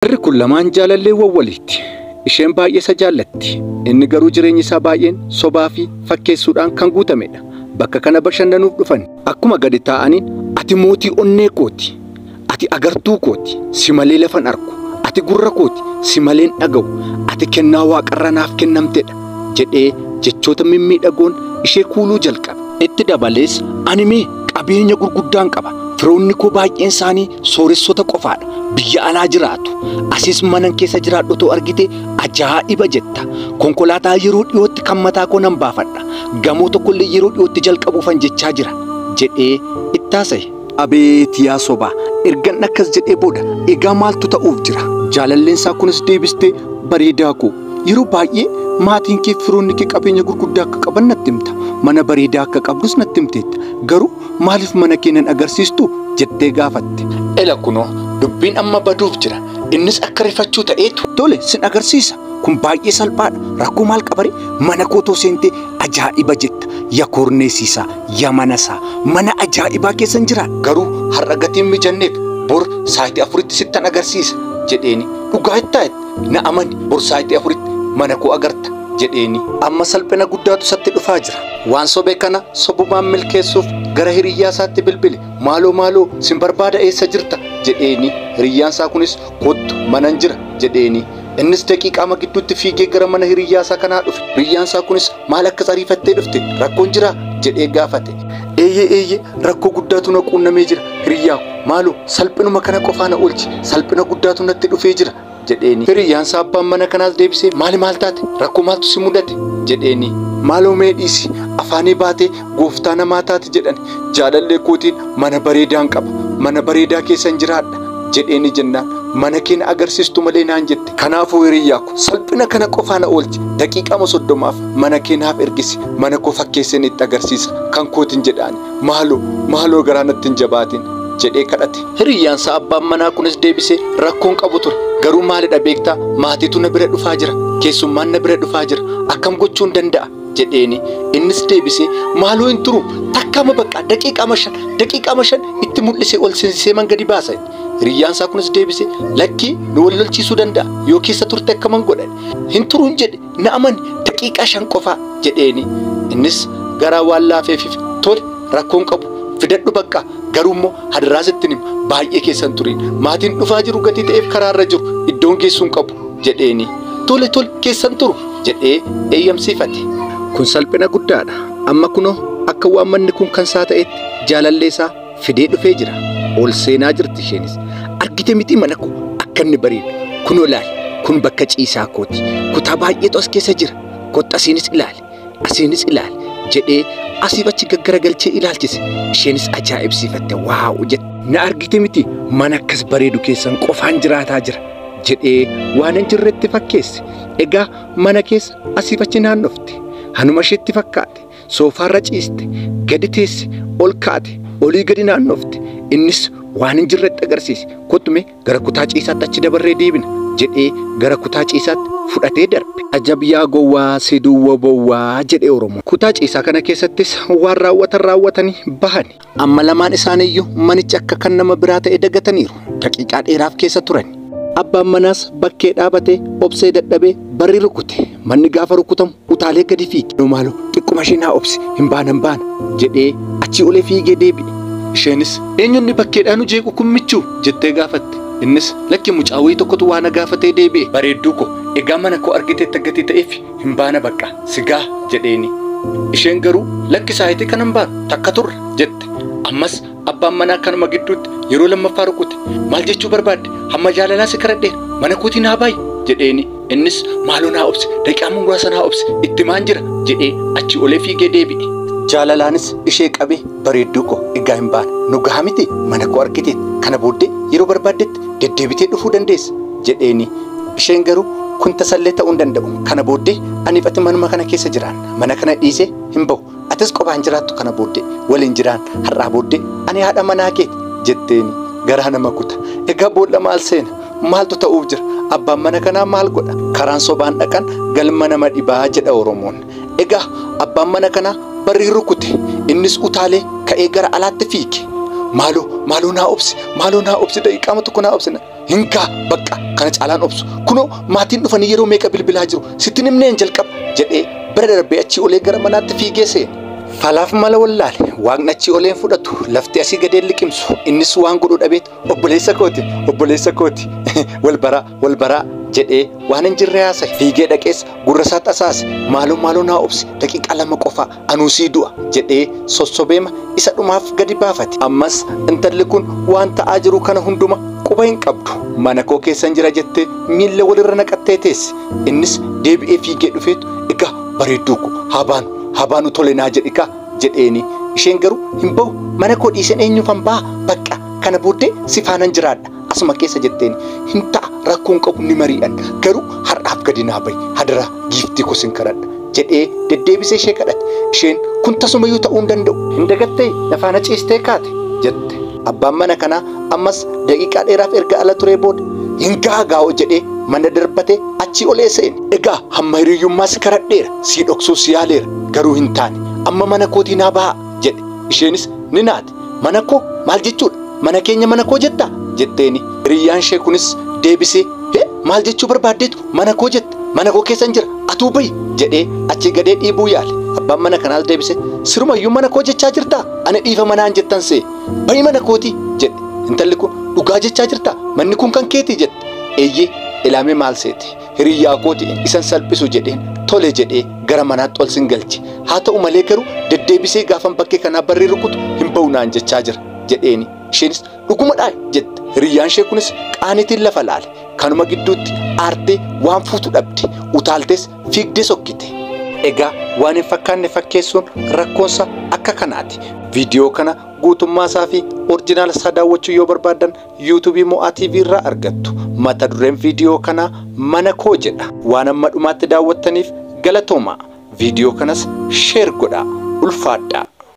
Warri kun lamaan jaalalleewwan waliiti. Isheen baay'ee isa jaallatti. Inni garuu jireenyi isaa baay'een sobaa fi fakkeessuudhaan kan guutamedha. Bakka kana bashannanuuf dhufan. Akkuma gadi taa'aniin ati mootii onnee kooti. Ati agartuu kooti. Si malee lafan argu. Ati gurra kooti. Si maleen dhaga'u. Ati kennaa waaqarraa naaf kennamtedha jedhee jechoota mimmiidhagoon ishee kuuluu jalqabe. Itti dabalees ani mee qabeenya gurguddaan qaba. Firoonni koo baay'een isaanii sooressota qofaadha. Biyya alaa jiraatu. Asis manan keessa jiraadhu otoo argite ajaa'iba jetta. Konkolaataa yeroo dhiyootti kan mataa koo nan baafadha. Gamoo tokkollee yeroo dhiyootti jalqabuufan jechaa jira jedhee itti haasa'e. Abeet yaa sobaa! Ergan akkas jedhee booda egaa maaltu ta'uuf jira? Jaalalleen isaa kunis deebistee bareedaa koo yeroo baay'ee maatiin kee firoonni kee qabeenya gurguddaa akka qaban natti himta. Mana bareedaa akka qabdus natti himteetta. Garuu maaliif mana kee nan agarsiistu jettee gaafatte. Ela kunoo dubbiin amma baduuf jira. Innis akka rifachuu ta'eetu. Tole sin agarsiisa. Kun baay'ee salphaadha. Rakkoo maal qabare mana kootoo seentee ajaa'iba jetta. Ya korneessisaa, ya manasaa. Mana ajaa'ibaa keessan jira. Garuu har'a gatiin mijanneef bor sa'aatii 4tti sittan agarsiisa jedheeni. Dhugaa ittaa na amani bor sa'aatii 4tti mana koo agarta jedheeni. Amma salphina guddaatu isatti dhufaa jira. Waan sobee kana sobumaan milkeessuuf gara hiriyyaa isaatti bilbile. Maaloo maaloo sin barbaada eessa jirta jedheeni. Hiriyyaan isaa kunis kottu manan jira jedheeni. Innis daqiiqaama gidduutti fiigee gara mana hiriyyaa isaa kanaa dhufe. Hiriyyaan isaa kunis maal akka ariifattee dhufte rakkoon jiraa jedhee gaafate. Eeyyee eeyyee rakkoo guddaatu na quunnamee jira hiriyyaa ko maaloo salphinuma kana qofaa na oolchi salphina guddaatu natti dhufee jira jedheeni. Hiriyyaan isaa abbaan mana kanaas deebisee maali maal taate rakkoo maaltu si mudate jedheeni. Maaloo mee dhiisi afaanii baatee gooftaa namaa taate jedhan jaalallee kootiin mana bareedaan qaba mana bareedaa keessan jiraadha jedheeni jennaan mana kee na agarsiistu malee naan jette. Kanaafuu hiriyyaa ko salphina kana qofaa na oolchi daqiiqama 30 mana kee naaf ergisi mana koo fakkeesseen itti agarsiisa kan kootiin jedhaani maaloo maaloo garaa natti hin jabaatin jedhee kadhate. Hiriyyaan isaa abbaan manaa kunis deebisee rakkoon qabu ture. Garuu maalidha beektaa maatiitu na bira dhufaa jira keessummaan na bira dhufaa jira akkam gochuun danda'a jedheeni. Innis deebisee maaloo hin turu takkaama bakka daqiiqama 5 itti mul'isee ol seensisee man gadi baasa. Hiriyyaan isaa kunis deebisee lakkii nu wal lolchiisuu danda'a yoo keessa turte akkaman godhan hin turuun jedhe na amani daqiiqaa 5 qofaa jedheeni. Innis garaa waan laafeefiif tole rakkoon qabu fidadhu bakka garuu immoo hadaraa sitti hima baay'ee keessan turiin maatiin dhufaa jiru gatii ta'eef karaarra jiru iddoon geessuun qabu jedheeni. Tole tole keessan turu jedhee eeyyamsiifate. Kun salphina guddaadha. Amma kunoo akka waan manni kun kan isaa ta'etti jaalallee isaa fidee dhufee jira. Ol seenaa jirti isheenis. Argite miti mana koo akka inni bareedu. Kunoo ilaali kun bakka ciisaa kooti. Kutaa baay'eetu as keessa jira. Kottu asiinis ilaali asiinis ilaali jedhee asiif achi gaggaragalchee ilaalchise. Isheenis ajaa'ibsiifatte waaw jette. Na argite miti mana akkas bareedu keessan qofaan jiraataa jira jedhee waan hin jirretti fakkeesse. Egaa mana keessa asiif achi naannofte. Hanuma isheetti fakkaate. Soofaarra ciiste gadi teesse ol kaate olii gadi naannofte. Innis waan hin jirretti agarsiise. Kottu mee gara kutaa ciisaatti achi dabarree deebina jedhee gara kutaa ciisaatti fudhatee darbe. Ajab yaa gowwaa si duwwa bowwaa jedhee Oromoo. Kutaa ciisaa kana keessattis waan raawwatan raawwatanii bahani. Amma lamaan isaaniiyyuu manichi akka kan nama biraa ta'e dagataniiru. Daqiiqaa dheeraaf keessa turan. Abbaan manaas bakkee dhaabatee obsee dadhabee barri rukute. Manni gaafa rukutamu utaalee gadi fiige. Maaloo xiqquma ishee naa obsi hin baana hin baana jedhee achii olee fiigee deebi'e. Isheenis eenyuun bakkeedhaa nu jeequ kun michuu jettee gaafatte. Innis lakki mucaa wayii tokkotu waan na gaafatee deebi'e. Bareedduu ko egaa mana koo argiteetta gatii ta'eef hin baana bakka sigaa jedheeni. Isheen garuu lakki saayitii kana hin baanu takka turre jette. Ammas abbaan manaa kanuma gidduutti yeroo lammaffaa rukute. Maal jechuu barbaadde hamma jaalalaa si kadhadheera mana kootii naa baayi jedheeni. Innis maaloo naa obse daqiiqaa muraasa naa obse itti maan jira jedhee achi olee fiigee deebi'e. Jaalalaanis ishee qabee bareedduu ko egaa hin baana nu gahaa miti mana koo argiteet kana booddee yeroo barbaaddetti deddeebitee dhufuu dandeessa jedheeni. Isheen garuu kun tasallee ta'uu hin danda'u kana booddee ani ati manuma kana keessa jiraan mana kana dhiisee hin bahu atis qofaan jiraattu kana booddee waliin jiraan har'aa booddee ani haadha manaa keeti jetteeni. Garaa nama kuta. Egaa boolla maal seena maaltu ta'uuf jira abbaan mana kanaa maal godha karaan sobaan dhaqan galma nama dhibaa jedha Oromoon. Egaa abbaan mana kanaa barri rukute. Innis utaalee ka'ee gara alaatti fiige. Maaloo maaloo naa obsi maaloo naa obsi daqiiqaama tokko naa obsi. Hin gaa bakka kana caalaan obsu. Kunoo maatiin dhufanii yeroo meeqa bilbilaa jiru sitti himneen jalqaba jedhee bira darbee achii olee gara manaatti fiigee seene. Falaaf mala wallaale waaqni achii oleen fudhatu lafti asii gadeen liqimsu innis waan godhu dhabeet obboleessa kooti wal baraa jedhee waan hin jirre haasa'e. Fiigee dhaqees gurra isaa tasaase maaloo naa obsi daqiiqaa 2 qofa anuu sii du'a jedhee sossobeema isa dhumaaf gadi baafate. Ammas intalli kun waan ta'aa jiru kana hunduma quba hin qabdu. Mana koo keessan jira jettee miilla walirra naqattee teesse. Innis deebi'ee fiigee dhufeetu egaa bareedduu ko haa baanu tole naa jedhi kaa jedheeni. Isheen garuu hin bahu mana koo dhiiseen eenyuufan baha bakka kana booddee si faanan jiraadha asuma keessa jetteeni. Hin ta'a rakkoon qabu ni mari'an garuu har'aaf gadi naa bahi hadaraa giiftii koo sin kadhadha jedhee deddeebisee ishee kadhate. Isheen kun tasumayyuu ta'uu hin danda'u hin dagattee nafaana ciistee kaate jette. Abbaan mana kanaa ammas daqiiqaa dheeraaf erga ala turee booda hin gaagaa'u jedhee mana darbate achii olee seene. Egaa hamma hiriyyummaa si kadhadheera si dhoksuus yaaleera garuu hin taane amma mana kootii naa bahaa jedhe. Isheenis ni naate. Mana koo maal jechuudha? Mana keenya mana koo jettaa? Jetteeni. Hiriyyaan ishee kunis deebisee maal jechuu barbaaddeetu mana koo jette? Mana koo keessan jira atuu bahi jedhee achii gadee dhiibuu yaale. Abbaan mana kanaas deebisee sirumayyuu mana koo jechaa jirtaa? Ani dhiifa manaan jettan see bahi mana kootii jedhe. Intalli kun dhugaa jechaa jirtaa? Manni kun kan keetii jette. Eeyyee ilaamee maal seete? Hiriyyaa kooti isan salphisu jedheen tole jedhee gara manaatti ol sin galche. Haa ta'u malee garuu deddeebisee gaafan bakkee kanaa barri rukutu hin bahu naan jechaa jira jedheeni. Isheenis dhugumadhaa jette. Hiriyyaan ishee kunis qaaniitiin lafa laale. Kanuma gidduutti aartee waan fuutu dhabde. Utaaltees fiigdee sokkite. Egaa waan hin fakkaanne fakkeessuun rakkoonsa akka kanaati. Viidiyoo kana guutummaa isaa fi orjinaala isaa daawwachuu yoo barbaaddan yuutuubii Mo'aa TV irraa argattu. Mata dureen viidiyoo kanaa mana koo jedha. Waan amma dhumaatti daawwattaniif galatoomaa. Viidiyoo kanas sheer godhaa. Ulfaadhaa.